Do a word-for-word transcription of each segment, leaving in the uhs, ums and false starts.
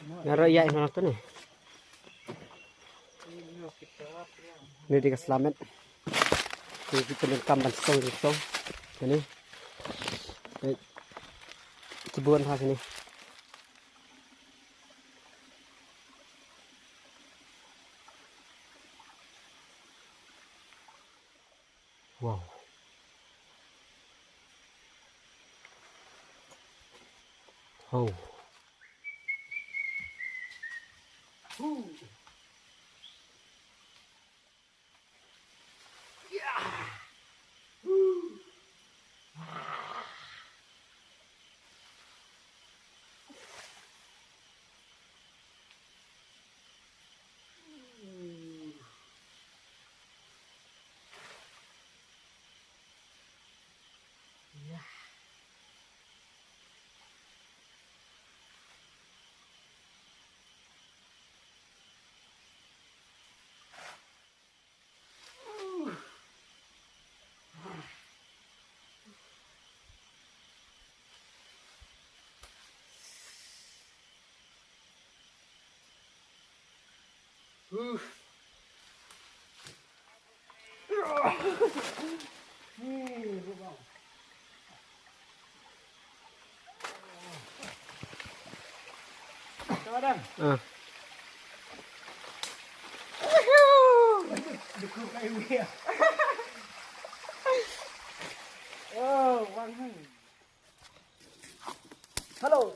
Nga roi ïa ino to ne. Ni dei ka slamet. Ni ki pyndonkam ban song ki song. Kane. Eh, ki bun ha kane. Wow. Oh. Ah. Hello.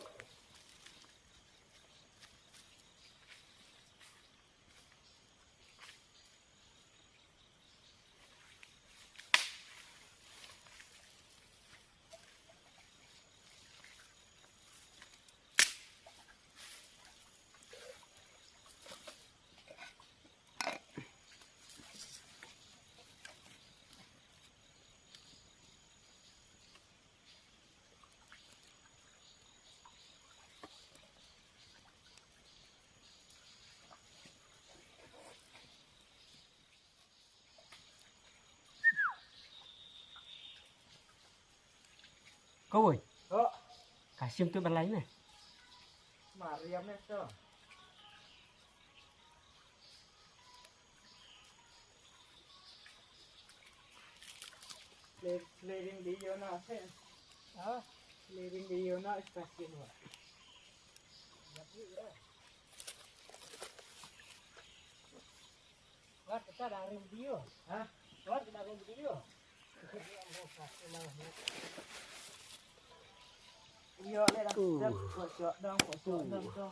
Kawei. Oh. Ka shim tu balai ne. Mariam ne to. Leading di yo na se. Ha? Leading di yo na special wa. Wat kita dari video. Ha? Wat kita dari video. Iyo le dah. Ko so dong, ko so dong to.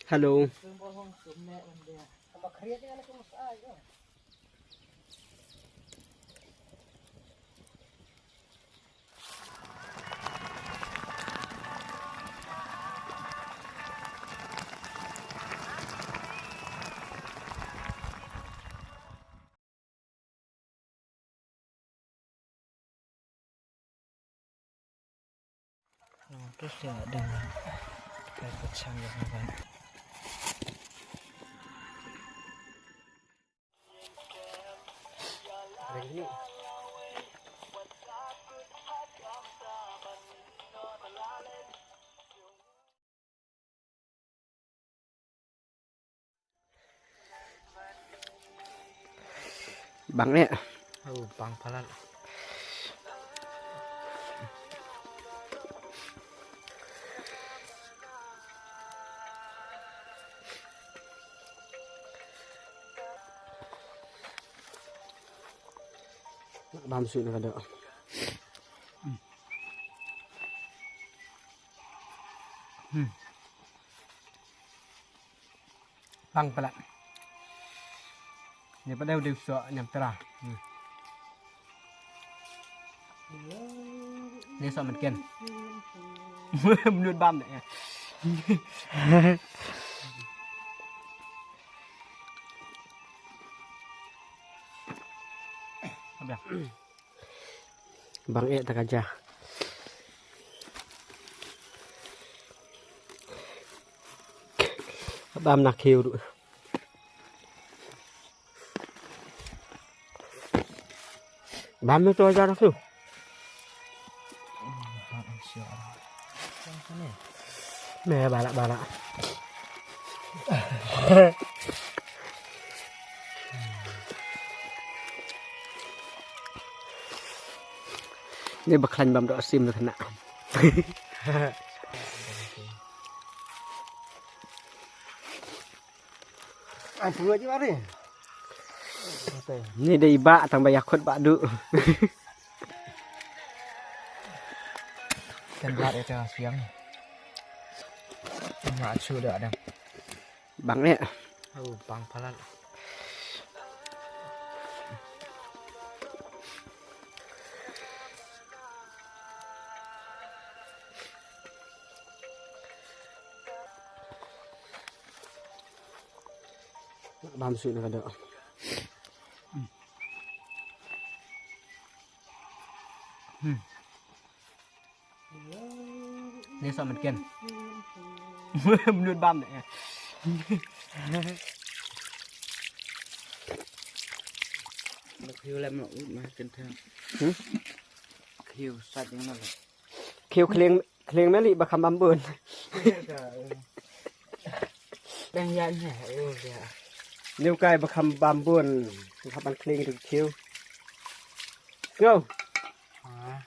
Hello. Bang eh. Oh, bang palat. Bam sui na ka dok. Hmm. Bang palat. Ni pat dei u dei u soh niam tera. Hmm. Ni soh mynken. Mynut bam dei. Abia. Bang eh ta ka ja. Bam na khiew ruh. Bam na to ja na khiew. Me bala bala. Ni ba khlaiñ bam doh sim na kena. Ai pura ji bari. Ni dei ba tang ba yakut ba du. Kan lat ita siang. Kan lat su dah ada. Bang ni. Oh, bang palat. Bam suk na ka doh. Hmm. Ni sa mungkin. Menurut bam deh. Khiu lem lo ut ma ken thang. Hmm? Khiu sat yang na. Khiu khling khling meli ba kham bam bun. Dang ya nya oh ya. Niu kai ba kham bam bun. Kham ban khling tu khiu. Go. Ah.